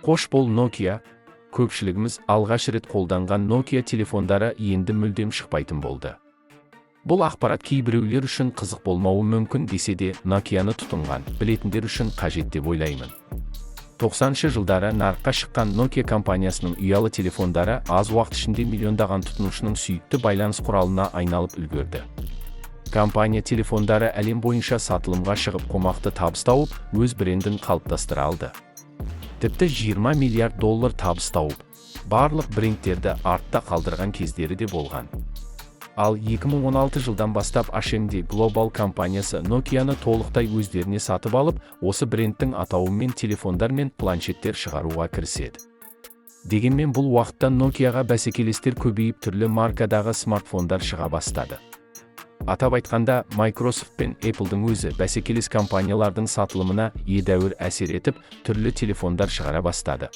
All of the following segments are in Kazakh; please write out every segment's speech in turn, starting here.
Қош бол, Nokia! Көпшілігіміз алғаш рет қолданған Nokia телефондары енді мүлдем шықпайтын болды. Бұл ақпарат кейбіреулер үшін қызық болмауы мүмкін, десе де, Nokia'ны тұтынған, білетіндер үшін қажет деп ойлаймын. 90 жылдары нарыққа шыққан Nokia компаниясының ұялы телефондары аз уақыт ішінде миллиондаған тұтынушының сүйікті байланыс құралына айналып үлгерді. Компания телефондары әлем бойынша сатылымға шығып, қомақты табыс тауып, өз брендін қалыптастыра алды. Тіпті 20 миллиард доллар табыс тауып, барлық брендтерді артта қалдырған кездері де болған. Ал 2016 жылдан бастап HMD Global компаниясы Nokia'ны толықтай өздеріне сатып алып, осы брендтің атауымен телефондар мен планшеттер шығаруға кіріседі. Дегенмен бұл уақытта Nokia'ға бәсекелестер көбейіп, түрлі маркадағы смартфондар шыға бастады. Атап айтқанда, Microsoft пен Apple'дың өзі бәсекелес компаниялардың сатылымына едәуір әсер етіп, түрлі телефондар шығара бастады.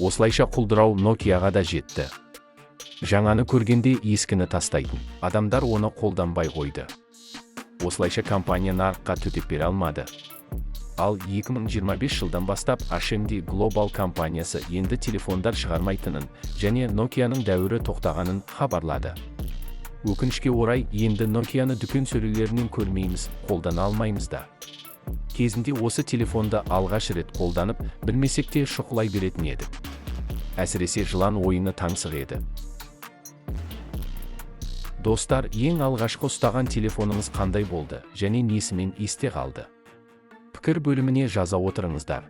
Осылайша құлдырау Nokia'ға да жетті. Жаңаны көргенде ескіні тастайтын адамдар оны қолданбай қойды. Осылайша компания нарыққа төтеп бере алмады. Ал 2025 жылдан бастап HMD Global компаниясы енді телефондар шығармайтынын және Nokia'ның дәуірі тоқтағанын хабарлады. Өкінішке орай, енді Nokia'ны дүкен сөрелерінен көрмейміз, қолдана алмаймыз да. Кезінде осы телефонды алғаш рет қолданып, білмесек те шұқылай беретін едік. Әсіресе жылан ойыны таңсық еді. Достар, ең алғашқы ұстаған телефоныңыз қандай болды және несімен есте қалды? Пікір бөліміне жаза отырыңыздар.